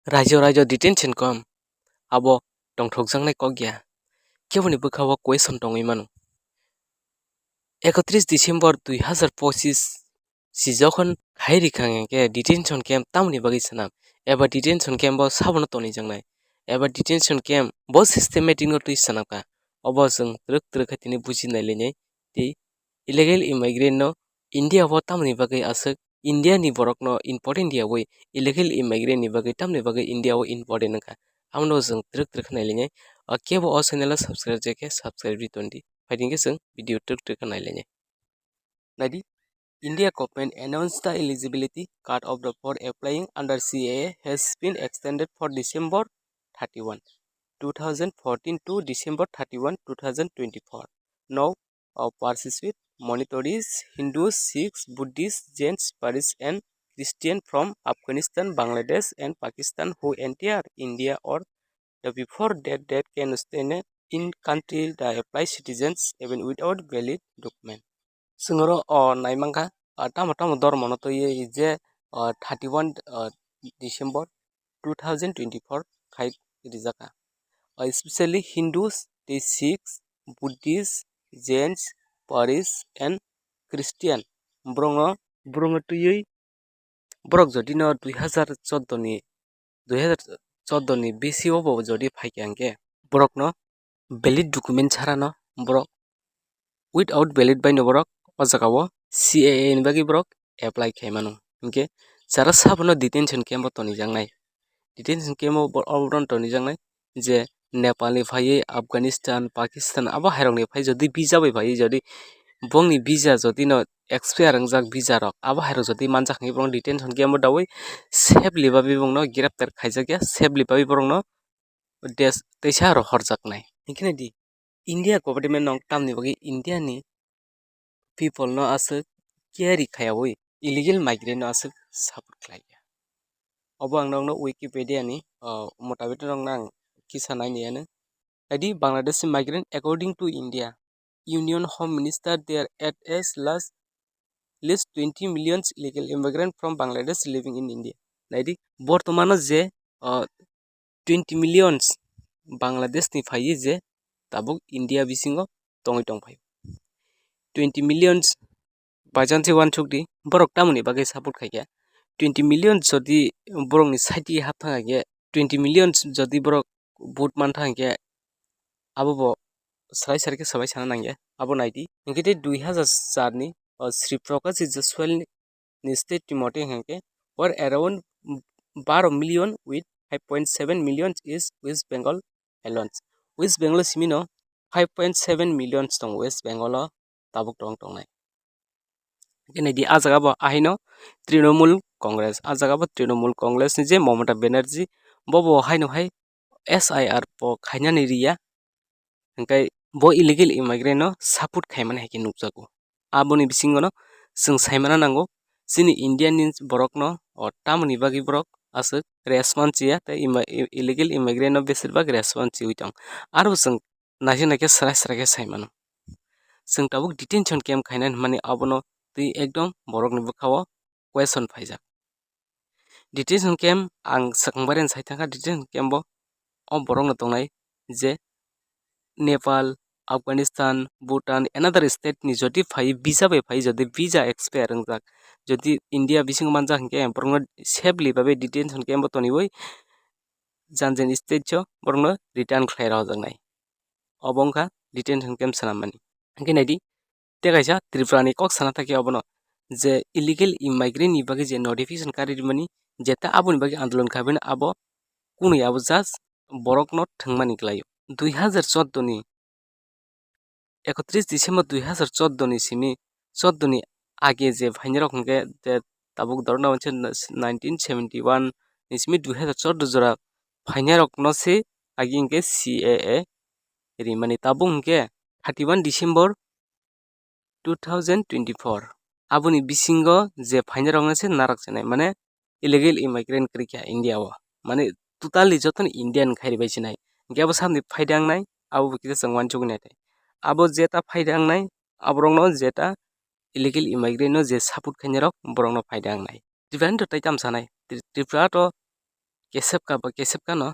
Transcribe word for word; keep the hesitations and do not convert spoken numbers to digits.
Raijo raijo detention camp abo tongthokjaknai kok ya. Keboni bwkha o question tongwi mano. Ekotris December dui hazar pochis si jokhon khai rikha hwnkhe detention camp tamoni bagwi swnam? Eba detention camp bo sabono tonijaknai? Eba detention camp bo systematic no twi swnamkha? Obo chwng twrwk twrwk khe tini buji nailainai. Tei illegal immigrant no India o tamoni bagwi aswk India ni borok no important yawi illegal immigrant ni bagwi tamoni bagwi India o important wngkha? Abono chwng twrwk twrwk khe nailainai. O kebo o channel o subscribe jakhe subscribe ri tondi. Phaidi hwnkhe chwng video twrwk twrwk khe nailainai. Naidi, India government announced the eligibility cut off the for applying under C A A has been extended for December thirty-one, two thousand fourteen to December thirty-one, two thousand twenty-four. Now, uh, persist with Manipuri, Hindus, Sikhs, Buddhists, Jains, Paris, and Christian from Afghanistan, Bangladesh, and Pakistan who enter India or the before that date can stay in country the apply citizens even without valid document. Chwng oro o nai mankha, ah, tamo tamo dormo no twiwi je, ah, thirty-one, ah, December two thousand twenty-four khai rijak kha. Ah, especially Hindus, tei Sikhs, Buddhist, Jains, Paris and Christian borok no, borok no twiwi borok jodi no dui hazar chordo ni, dui hazar chordo ni bisi o bo jodi phaikha hwnkhe borok no valid document chara no borok without valid bai no borok o jaga o C A A ni bagwi borok apply khai mano. Hinkhe jara sabono detention camp o tonijaknai, detention camp o bo-, obono tonijaknai je Nepal ni phaiwi Afghanistan, Pakistan abo hairok ni phai jodi visa bai phaiwi jodi bongni visa jodi no expire wngjak visa rok abo hairok jodi manjak hwnwi borok detention camp o dawi safely babi bongno greptar khaijakya, safely babi borokno desh teisa rohorjaknai. Hinkhe naidi, India government no tamni bagwi India ni people no aswk care khaiyawi illegal migrant no aswk support khlaiya. Obo ang nokno Wikipedia ni, ah, motabik nokno ang kisa naini ano. Naidi, Bangladeshi migrant according to India Union Home Minister there at as last least twenty millions illegal immigrant from Bangladesh living in India. Naidi, bortomano je, ah, twenty millions Bangladesh ni phaiwi je tabuk India bisingo tongwi tongphai. Twenty millions bai jani se uansuk di, borok tamoni bagwi support khaikha? Twenty millions jodi borokni side o hap thang khe, twenty millions jodi borok vote man thang khe, abo bo swrai swrai khe swbai sana nangya, abo naidi. Hinkhe tei dui hazar char ni, o, Sri Prakash Jaswal ni state ni mote hinkhe, were around baro million with five point seven million is West Bengal alone. West Bengal simi no five point seven million tong West Bengal o tabuk tong tongnai. Khe naidi, ah jaga bo ahaino Trinamool Congress, ah jaga bo Trinamool Congress ni je Mamata Banerjee, bo bo haino hai S I R bo khainani riya, hwnkhe bo illegal immigrant no support khaimani hai khe nukjago. Aboni bisingo no chwng saimana nango, chini India ni borok no, o, tamoni bagwi borok aswk response ya tei immi-, i-, illegal immigrant no besirbak response chiwi tong. Aro chwng naisik naikhe swrai swrai khe sai mano. Chwng tabuk detention camp khainani hwnmani abono twi ekdom borokni bwkha-o question phaijak. Detention camp ang swkang bai rani sai thangkha, detention camp-o o borokno tongnai je Nepal, Afghanistan, Bhutan, another state ni jodi phai, visa bai phai, jodi visa expire wngjak, jodi India bisingo manjak hinkhe borokno safely babe detention camp-o toniwi jan jan state-o borokno return khlai rwjaknai. Obo wngkha detention camp swnammani. Hinkhe naidi, tei kaisa Tripura ni kok sana thangkhe obono je illegal immigrant ni bagwi je notification kari rimani, jeta aboni bagwi andolon khaibani abo kunui abo just borokno thwngmani kwlaio. Dui hazar chordo ni ekotris December dui hazar chordo ni simi, chordo ni age je phainai rok hinkhe je tabuk dorok na nineteen seventy one ni simi dui hazar chordo jora phainai rok no se agi hinkhe C A A rimani, tabuk hinkhe thirty one December two thousand twenty four. Aboni bisingo je phainai rok no se narak chenai, mane illegal immigrant kwrwi kha India o, mane totally jotono Indian khai ribai chenai. Hinkhe abo samni phaida wngnai, abo bo kisa chwng uansukgwi naithai. Abo jeta phaida wngnai, aborokno jeta illegal immigrant no je support khainai rok, borokno phaida wngnai. Tripura ni to tei tamo sanai, Tri-, Tripura to kesep ka bo kesep kano